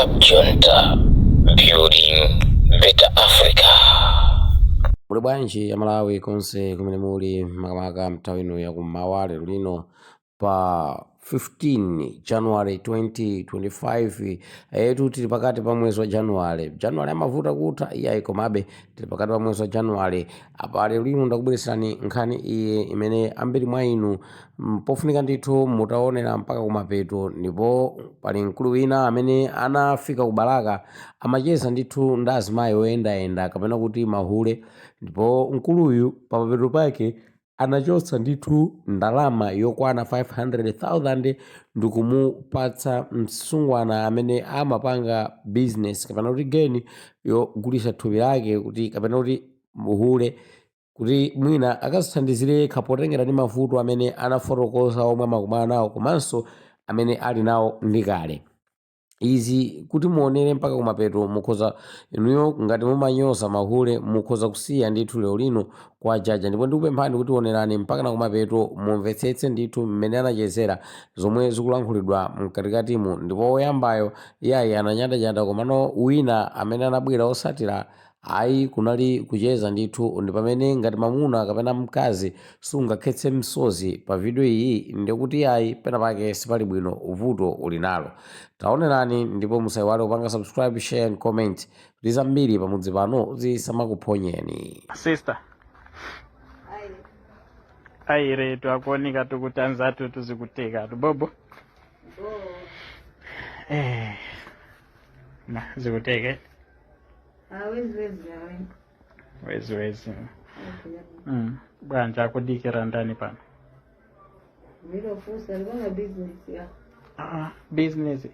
Cab Junta, building better Africa. Muli bwanji Amalawi konse kumene muli, makamaka nthawi ino yakummawa lero lino pa 15 January 2025? Etu, tili pakati pa mwezi wa January. January amavuta kutha, iyayi, komabe tili pakati pa mwezi wa January. Apa lero lino ndakubweretserani nkhani iyi imene ambiri mwa inu pofunika ndithu mutaonera mpaka kumapeto. Ndipo pali mkulu wina amene anafika ku Balaka, amacheza ndithu ndi azimayi oyendayenda kapena kuti mahule, ndipo mkuluyu pamapeto pake anachotsa ndithu ndalama yokwana 500,000 ndikumupatsa msungwana amene amapanga business kapena kuti geni yogulitsa thupi lake kuti kapena kuti uhule, kuti mwina akazithandizire yekha potengera ndi mavuto amene anafotokoza omwe amakumana nawo komanso amene ali nawo ndi kale. Izi kuti muonere mpaka kumapeto, mukhoza inuyo ngati mumanyoza mahule mukhoza kusiya ndithu lero lino kwa jaja. Ndipo ndikupemphani kuti onerani mpaka na kumapeto, mumvetsetse ndithu mmene anachezera, zomwe zikulankhulidwa mkatikatimu. Ndipo woyambayo iyayi ananyadanyada, komano wina amene anabwera osatira ayi, kunali kucheza ndithu. Ndi pamene ngati mamuna kapena mkazi sungakhetse msozi pa video iyi, ndikuti ayi, pena pake sipali bwino, vuto uli nalo. Taonerani ndipo musayiwale kupanga subscribe, share and comment kuti zambiri pamudzi pano zisamakuphonyeni. Sister, ayiretu akuoneka tukuti anzatu tuzikuteka tu bobo. Na zikuteke. Awezi wezi awe. Wezi wezi. Bwanja akudikira ndani pano? Milofusa alipanga business ya. Ah, business.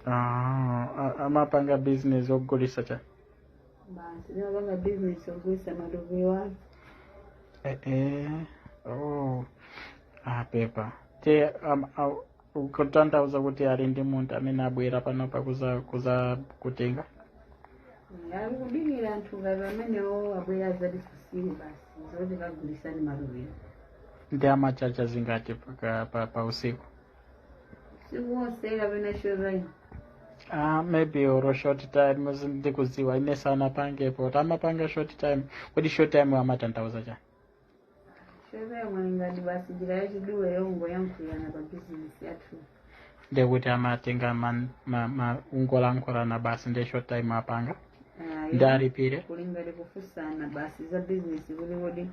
Ah, amapanga business okugulisa cha? Basi, limapanga business ogulisa matope wake. Eh. Oh. Ah, pepa. Te kutanthauza kuti ali ndi munthu amene abwera panopa kuza kutenga. Ali kudikira anthu ngati amenewo abwera azatifusire basi zoti kagulisani matopewo. Ndi amachacha zingati pa usiku? Siku wonse kapena short time? Ah, maybe oro short time ndikuziwa ine sana pangepo amapanga short time. Kodi short time amatanthauza cha? Short time ali ngati basi njira yachidule yongoyankhulana pa business yathu. Ndekuti amatenga ma ungolankhulana basi, ndi short time apanga. Ah, ndi alipire. Kuli ngati kufusana basi za business, kuti kodi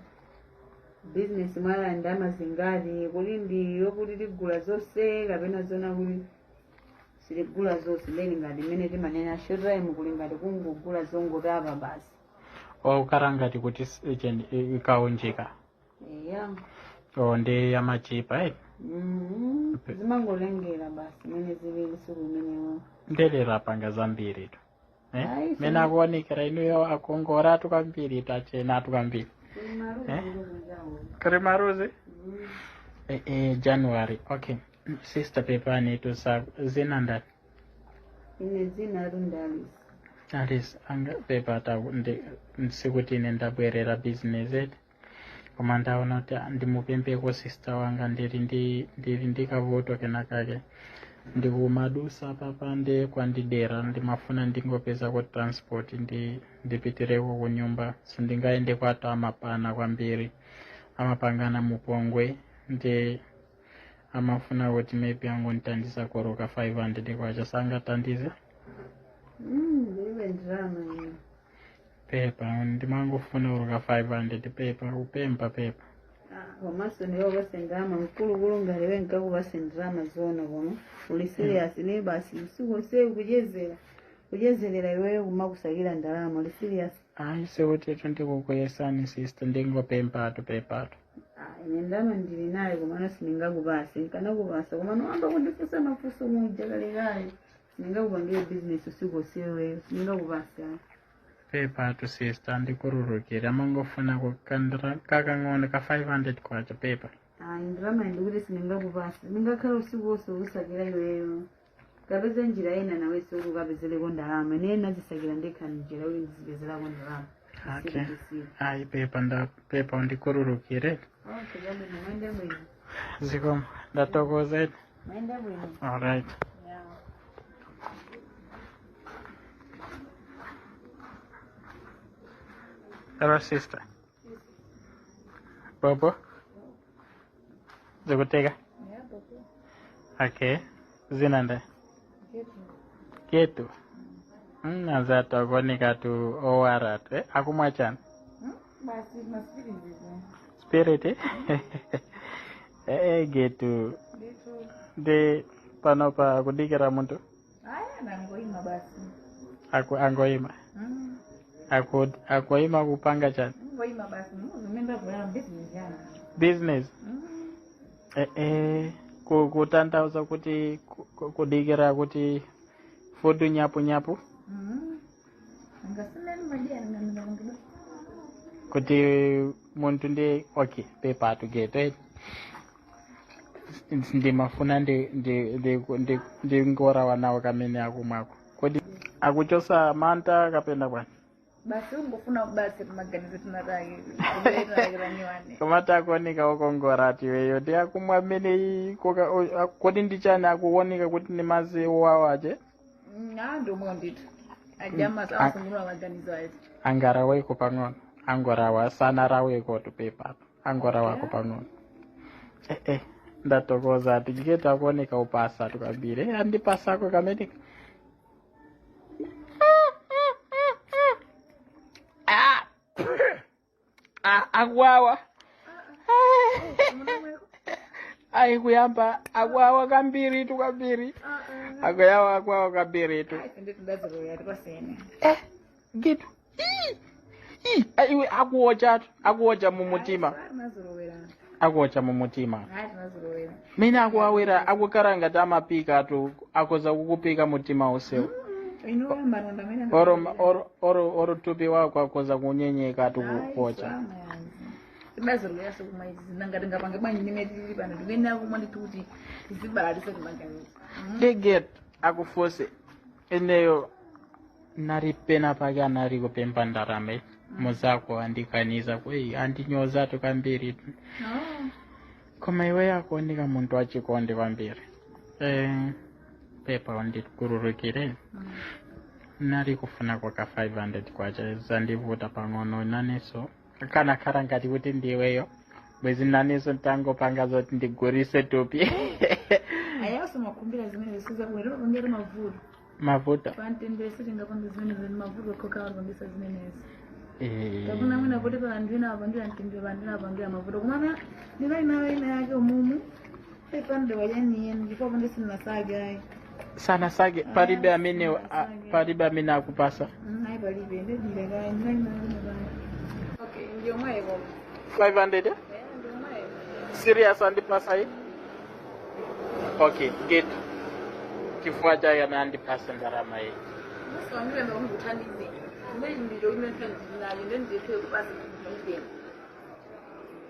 business mwalanda amazingati, kuli ndi yokuti tigula zonse kapena zona kuti sitigula zonse. Then ngati mmene timanena short time, kuli ngati kungogula zongotapa basi. Okhala ngati kuti cheni ikaunjika. Eya. O, ndi amachipa, eh? Mhm. Zimangolengera basi mmene zilili siku imeneyo. Ndelero apanga zambiri tu, eh? Ayi, mene akuonekera inuyo akongoratu kwambiri, tachenatu kwambiri. Kuli maruzi. Eh? Ndokunjawo. Kuli maruzi. Eh, January. Okay, sister, pepani tusa zina ndani? Ine dzina lundalisi. Alice anga, pepa ta ndi sikuti ine ndabwerera business eti, koma ndaona kuti ndimupempeko sister wanga. Ndili ndi kavuto kenakake, ndikumadusa papande kwandidera, ndimafuna ndingopezako transport ndipitireko ku nyumba. Sindingayende kwatu, amapana kwambiri, amapangana mupongwe, ndi amafuna kuti maybe angondithandiza koroka 500 kwacha. Sangatandize? Ndilibe ndalama ine. Pepa, ndimangofuna uruka 500, pepa, upempa, pepa. Ah, komanso ndiwapase ndalama mkulukulu ngati we nkakupase ndalama zona, koma uli serious ne basi usiku onsewu kuchezera kuchezerera iweyo kumakusakira ndalama, uli serious? Ayi, sikuti ndikukuyesani sister, ndingopempatu, pepatu. Ah, ine ndalama ndili nayo, komano sindingakupase. Nkanakupasa, komano wamba kundifunsa mafunso muja kalekale. Sindingakupangire business usiku onsewu iweyo, sindingakupase, ayi. Pepatu sister, ndikururukira, amangofuna kukandira kakang'ono ka 500 kwacha, pepa. Ayi, ndalama ndikuti sindingakupase. Sindingakhala usiku wonse ukusakira iweyo. Kapeza njira ina nawenso kuti ukapezereko ndalama. Ine nazisakira ndekha njira kuti ndizipezerako ndalama. Okay. Usiku usiku. Ayi, pepa, nda pepa, undikururukire. Okay, chabwino, mwende bwino. Zikomo, ndatokoza. Mwende bwino. Alright. Yeah. Hello sister. Bobo. Zikuteka? Okay. Zina nde? Ketu. Anzatu akuoneka tu owara tu. Eh, akumwa chani? Basi masikilizi. Spirit eh? Eh, getu. Nditu. Ndi panopa kudikira munthu Aya nangoima basi. aku angoima. Aku akuima kupanga chani? Ngoima basi. Muzumenda kuya business yana. Business. Eh, eh, kutanthauza kuti kudikira kuti fudu nyapu nyapu Ngasimeni madia ngamina kuti munthu ndi okay pepa tugeto eh. Ndimafuna ndingorawa nawo kamene akumwako kodi akuchosa manta kapena bwana Basi ungofuna basi maganizo tinatake. Kubetanakiraniwane. komati akuoneka okongora ati iweyo ndi akumwa amene kodi ndi chani akuoneka kuti ni mazi owawa ache? Ah, ndomwe ndithu. Ajama sasungulwa maganizo ayo. Angaraweko pang'ono, angorawa sanaraweko tupepa angorawako pang'ono. Eh, eh, ndatokoza ati chiketu akuoneka upasa tukambire. Eh, andipasako kamene. Ah! Ah, akuwawa. Ayi, kuyamba akuwawa kambiri tu, kambiri akuyawa, akuwawa kambiri tu. Ayi, ndithu ndaziroya tipasene. Eh, gitu. Ii! Ii! Iwe akuocha tu, akuocha mumutima. Tinazirowera. Akuocha mumutima. Hayi, tinazirowera. Mene akuwawira akukhala ngati amapika tu, akoza kukupika mutima usewu. Ino maronda mene. Oro tupi wako akoza kunyenyeka tu kuocha. Tinazirowera sokumaizi nangati ngapange bwanyi nimene tili pano ndimene akumwa ndithu kuti tizibalalise kumaganizo. Ndiget akufuse ineyo nali pena pake anali kupemba ndalama muzako andikaniza kwei andinyoza tu kambiri. Koma iwe akuoneka munthu wachikondi kwambiri. Eh, pepa undikhululukire, nali kufuna kwaka 500 kwacha zandivuta pang'ono naneso kanakhala ngati kuti ndiweyo bwezi naneso ntangopanga zoti ndigurise tupi. Ayaso makumbira zimene zisizabwera timapangira mavuto. Mavuto. Pamtendere sitingapange zimenezi, mavuto okhoka amapangisa zimenezi. Eh, Kapuna mwina kuti pa anthu ena apangira mtendere, pa anthu ena apangira mavuto, komana ndinali nayo ina yake umumu 500 wajaniyeni chifukwa pande sinnasage ayi. Sanasage palibe amene palibe amene akupasa? Ayi, palibe, ndedile kayi ndinali nayo ina kayi. Okay, ndiyo koma. 500 eh? Ndiyo. Serious, andipasa iyi? Okay, get chifukwa chake amene andipasa ndalama iyi. Musawangire ngokuthandize. Kumele ndilo imene ndendiphe kupasa ndiphe.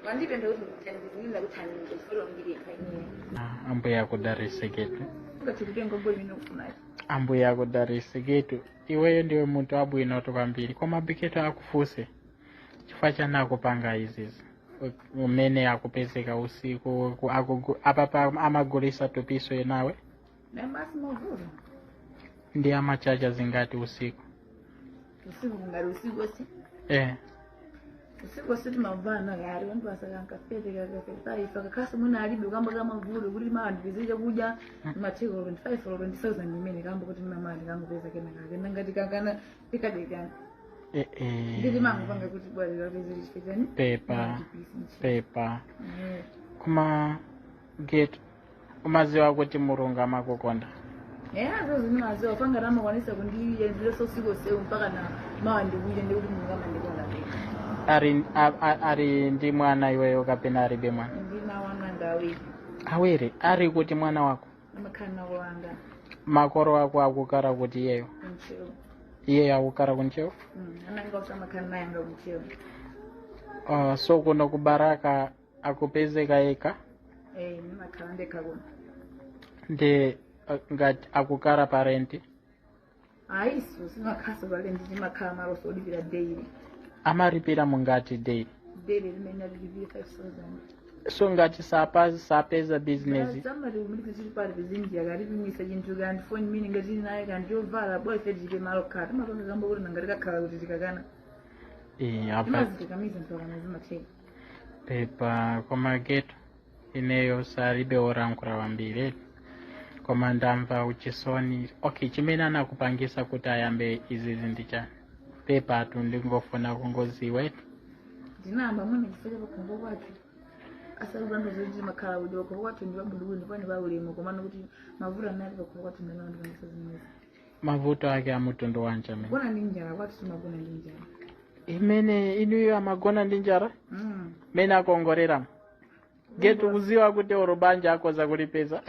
Wandipempha kuti ndikuthandize, ndinakuthandiza chifukwa ndipempha ineyo. Ah, ambuye akudarise getu. Ungathe kutenga ngongole imene ukufunayo. Ambuye akudarise getu, iweyo ndiwe munthu wabwino kwambiri. Koma biketo akufuse chifukwa chani akupanga izizi umene akupezeka usiku apapa amagulisa tupiso enawe? Basi mavuto. Ndi amachacha zingati usiku? Usiku kungati usiku osi. Eh. Usiku osi timamvana kali wandipasa kankafete kaka 5 kakhaso mwina alibe kamba kamavuto kuti maandipize chakudya matheko 25 or 20,000 imene kamba kuti mamali kangopeza kenakake nangati kankana tikadekana. Eh, eh. Nditi mangopanga kuti bwali kapeze chifetani. Pepa, pepa. Koma get umaziwa kuti Mulungu amakukonda? Eya, zozinimaziwa panga ramakwanisa kundiyenzera usiku sewu mpaka na mawa ndikuite ndikuti Mulungu amandikonda. Ari ari ndi mwana iweyo kapena aribe mwana? Ndina wananga awiri. Awiri. Ari kuti mwana wako? Amakhala nako wanga. Makoro ako akukara kuti iyeyo? Kumchewu. Iyeyo akukara kunchewu? Ananga kuti amakhala naye anga kumchewu. So kuno kubaraka akupezeka yekha? Eh, ndimakhala ndekha kuno. Ndi ngati akukara pa renti? Ayiso, simakhaso pa rent, timakhala malo solipira daily. Amaripira mungati daily? Daily limene alilipira 5,000. So ngati sapeza business? Samati kumiliki chili pali pizinjiya katipimisa chinthu kandi foni mini ngati tili naye kandi chovala bwa ife tilipe malo khala timapanga kamba kuti nangati kakhala kuti tikakana. Apa Timazikakamiza mpaka zimatheka. Pepa, koma geto ineyo salibe olankhula wambiri, koma ndamva uchisoni. Okay, chimene anakupangisa kuti ayambe izizi ndi chani? Pepa atu, ndingofuna kungoziwa. Ndinayamba mwene chifukwa cha pakhombo kwathu asakulandu zoti makhala kuti pakhombo kwathu ndi pabwinobwino ndipo ndi paulemu, komano kuti mavuto anali pakhombo kwathu ndanawo ndipangisa zimenezi. Mavuto ake amutundu wanji amene? Kugona ndi njala kwathu, timagona ndi njala. Imene inuyo amagona ndi njala? Mm. Mene akongorera getu, kuziwa kuti oro banja akoza kulipeza.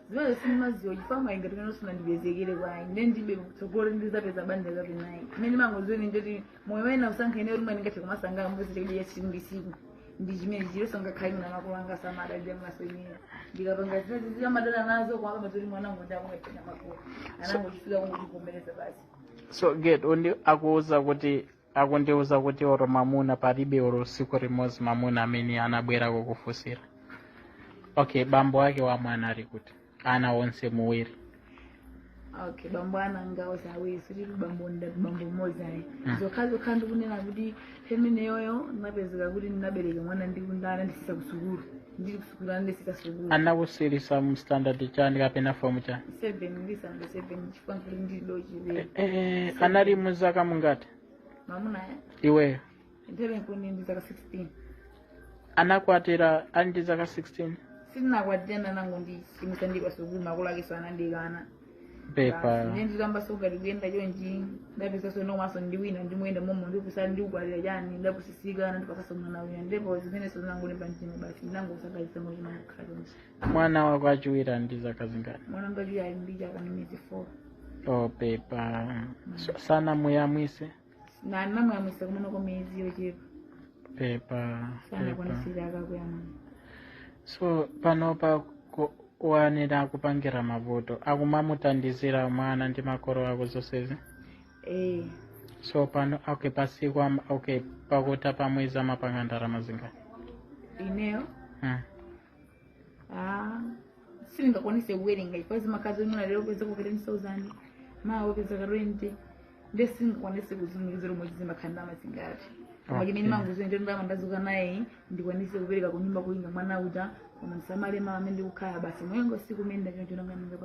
Zimene sindimaziwa chifukwa mainga timene ndipezekere kwayi ine ndibe kutsogolo ndizapeza banja kapenayi imene mangoziweni ndoti moyo wena usankha ine kuti mwene ngathe kumasanga mupeza chakudya cha tsiku ndi tsiku ndi chimene chileso ngakhale mina makolo anga samadalira maso ineyo ndikapanga zimene zimadala nazo koma pamazoti mwanangu ndakungatena makolo anangochifika kungotivomereza basi. So get undi akuuza kuti, akundiuza kuti oro mamuna palibe, oro siku limodzi mamuna amene anabwera kukufusira. Okay, bambo ake wa mwana ali kuti, ana onse muwiri? Okay, bambo ananga onse awiri, sitili bambo bambo mmodzi ayi. Zokha zokha ndikunena kuti pameneyoyo ndinapezeka kuti ndinabereka mwana ndikundana ndisisa kusukulu, ndili kusukulu andisisa sukulu. Anakusirisa mu standard chani kapena form chani? Seven, ndisamba seven chifukwa nkuti ndili dochilero. Anali muzaka mungati? Mamuna? Iweyo. Nthawi nkuni ndi zaka 16. Anakwatira ali ndi zaka 16? Sitinakwatira, nango ndichimwisa ndi pasukulu, makolo akeso anandikana. Pepa. Ine nditamba sokati kuyenda chonchi ndapezaso nomaso ndi wina ndimuyenda momo ndikusali ndikukwatira chani ndapusisika ndipasaso mwana wina ndipo zimeneso zinangolimba mtima basi ndinangosakazisa ngoti chonchi. Mwana wako achiwiri ali ndi zaka zingati? Mwana ngati ali ndi chaka ndi miyezi 4. Oh, pepa. So, sana muyamwise? Na namuyamwisa kumene kwa miyezi yochepa. Pepa, pepa. Sanakwanisira akakuyamwa. So panopa wanena akupangira mavuto akumamutandizira mwana ndi makolo ako zonsezi? Eh. So pano, okay, pasiku okay, pakuta pamwezi amapanga ndalama zingati? Ineyo? Ah, sindingakwanise kuwerenga chifukwa zimakazi imwe lero upeza ku 10,000, mawa upeza ka 20, nde singakwanise kuzimikizira umwe zimakhala ndalama zingati, koma chimene manguziwe ndi ndalama ndazuka naye ndikwanise kupereka kunyumba kuinga mwana uja, koma ndisamale mama amene ndikukhala basi moyengo siku imene ndachonchonanga.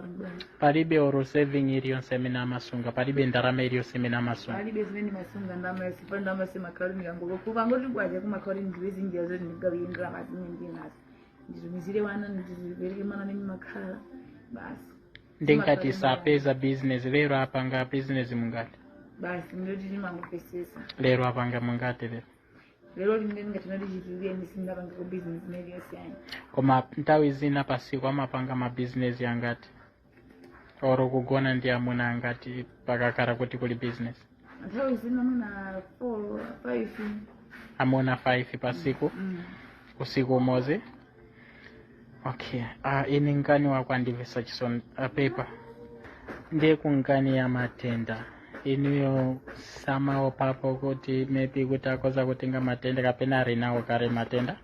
Palibe oro saving iliyonse imene amasunga? Palibe ndalama iliyonse imene amasunga? Palibe zimene masunga, ndalama yonse pali ndalama yonse makhala kuti ndikangokupa ngoti kwacha kumakhala kuti ndiwezi njira zoti ndigawire ndalama zimene ndinazo nditumizire wana, ndizipereke mwana amene makhala basi. Ndingati sapeza business, lero apanga business mungati? Basi ndoti ndimangopesesa. Lero apanga mungati lero? Lero limene ndingati natichitikire ndisindapanga ku business imene yosiyana. Koma nthawi zina pasiku amapanga mabizinesi angati, oro kugona ndi amuna angati pakakhala kuti kuli business? Nthawi zina mwina 4, 5. Amuna 5 pasiku? Mm. Usiku umodzi. Okay, ine nkani wako andimvesa chisoni. Pepa, ndiye kunkani ya matenda, inuyo samaopapo kuti maybe kuti akoza kutenga matenda kapena ali nawo kale matenda?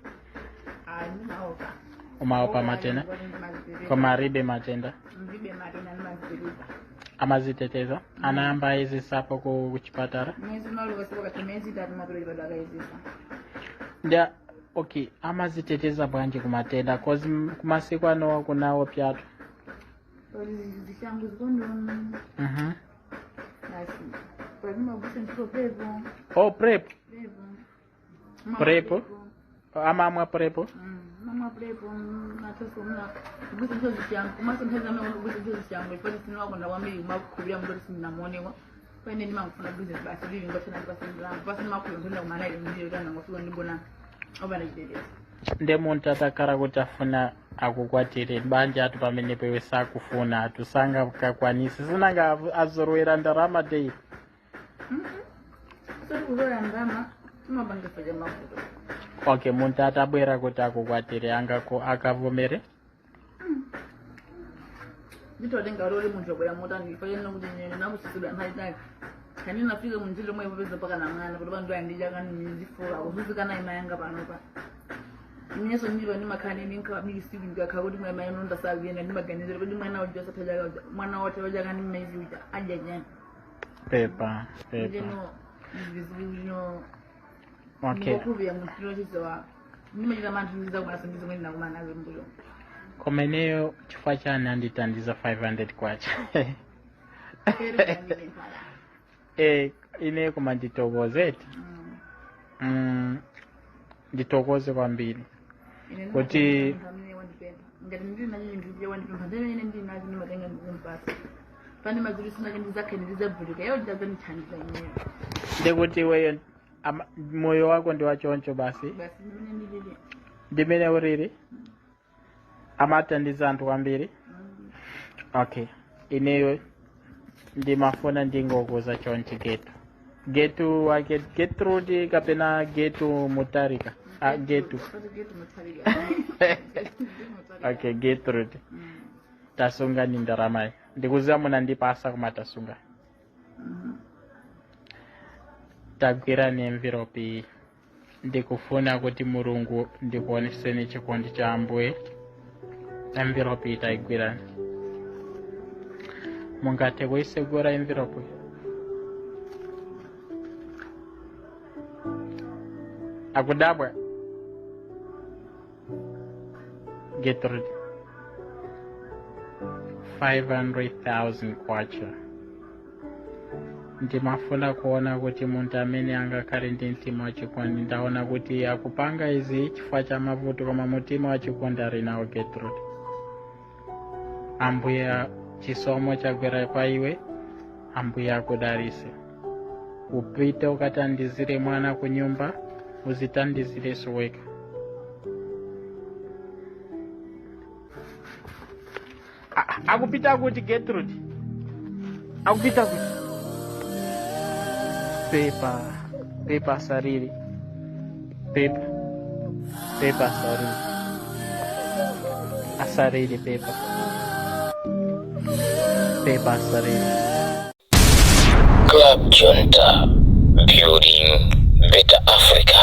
Ah, ndimaopa. Umaopa matenda, koma alibe matenda? Ndibe matenda, ndimaziteteza. Amaziteteza. Anayamba ayezesapo ku chipatala? Mwezi unaluka pakati miyezi 3 mapita chipatala akayezesa. Nda okay, amaziteteza bwanji kumatenda? 'Cause kumasiku ano kunawo pyatu. Pali zishango, zikondomu. Basi pali magusa ntchito PrEP. Oh, PrEP. PrEP. PrEP? Amamwa PrEP? Mamwa PrEP nathoso mna kugusa ntchito zishango komanso nthawi zamene kugusa ntchito zishango chifukwa sinimakonda kwambiri kumakhulupirira munthu kuti sindinamuonekwa paine ndimangofuna business basi lili ngothena ndipase ndalama pasi ndimakhulupirira nthenda kumana ile mndiro kuti angangofika ndibona opanda chitetezo. Nde munthu atakhala kuti afuna akukwatire banja atu pamenepo iwe sakufuna atu sangakakwanisi sinanga azorowera ndalama dei? Soti kuzola ndalama timapanga cha mavuto. Okay, munthu atabwera kuti akukwatire angako akavomere? Nditotenga loli munthu wakwera motani chifukwa chanena kuti ine nakusisidwa nthawi itali kani nafika munjira omwe popeza paka na mwana kuti pandu ayandija kani mizifula kuzuzikana imayanga panopa inenso ndilo ndimakhala nini nkhamikisiku ndikakhala kuti mwana mayi ndasakuyenda ndimaganizira kuti mwana uja osatha chaka uja mwana wote wachaka ndi mmezi uja adya chani. Pepa, pepa. Ndino Ndizino. Okay. Ndikukhulupirira munthu tinochizowa ndimachita manthu ndizakumana ndi zomwe ndinakumana nazo mbuyo. Koma ineyo chifukwa chani anditandiza 500 kwacha? Ineyo koma nditokoze eti. Nditokoze kwambiri. Kuti- Ngati ndili nacho chinthu chija wandipempha, ndimene ndili nacho ndimatenga ndikumpasa. Pane mazulu sinake ndizakhene ndizabvulika iwo ndizadzandithandiza ineyo. Ndikuti iweyo moyo wako ndi wachoncho basi. Basi, ndimene ndilili. Ndimene uriri amathandiza anthu kwambiri. Okay, ineyo ndimafuna ndingokuza chonchi getu getu wake Getrude kapena Getu Mutarika, ah, Getu. Getu Mutarika. Okay, Getrude, tasunga ni ndaramayi. Ndikuziwa munandipasa koma tasunga. Tagwira ni envelope iyi. Ndikufuna kuti Mulungu ndikuoneseni chikondi cha Ambuye. Envelope iyi tayigwirani. Mungathe kuisegura envelope iyi? Akudabwa Gertrude, 500,000 kwacha. Ndimafuna kuona kuti munthu amene angakhale ndi mtima wachikondi. Ndaona kuti akupanga izi chifukwa cha mavuto, koma mutima wachikondi ali nawo. Gertrude, Ambuye chisomo chagwera kwa iwe. Ambuye akudalise. Upite ukatandizire mwana ku nyumba, uzitandizireso weka. Akupita kuti Gertrude? Akupita kuti? Pepa, pepa sariri, pepa, pepa sariri, asariri, pepa, pepa sariri. Club Junta, building better Africa.